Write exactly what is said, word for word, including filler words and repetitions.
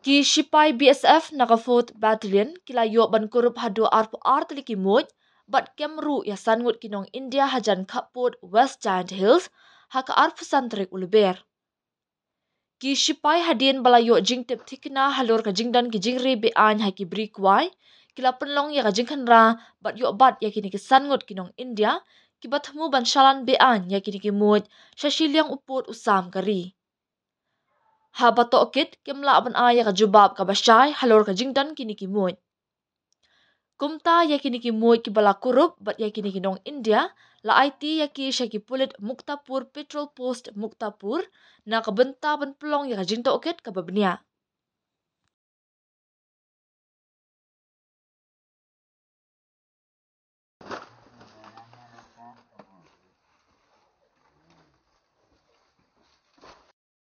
Ki shipai B S F na ka fourth Battalion ki la ïoh ban kurup haduh arphew ar tylli ki muid bad kem ruh ïa san ngut ki nong India hajan khappud West Jaintia Hills ha ka arphew san tarik u Lber. Ki shipai hadien ba la ïoh jingtip thikna halor ka jingdon ki jingri be-aiñ ha ki bri kwai, ki la pynlong ïa ka jingkhynra bad ïoh bat ïa kine ki san ngut ki nong India kiba thmu ban shalan be-aiñ ïa kine ki muid sha shiliang u pud u sam ka ri. Haba tohkit kim lah ban ai ïa ka jubab kaba shai halor ka jingdon kine ki muid. Kumta ïa kine ki muid kiba la kurup bad ïa kine ki nong India la aiti ïa ki sha ki pulit Muktapur Patrol Post Muktapur na ka bynta ban pynlong ïa ka jingtohkit kaba bniah.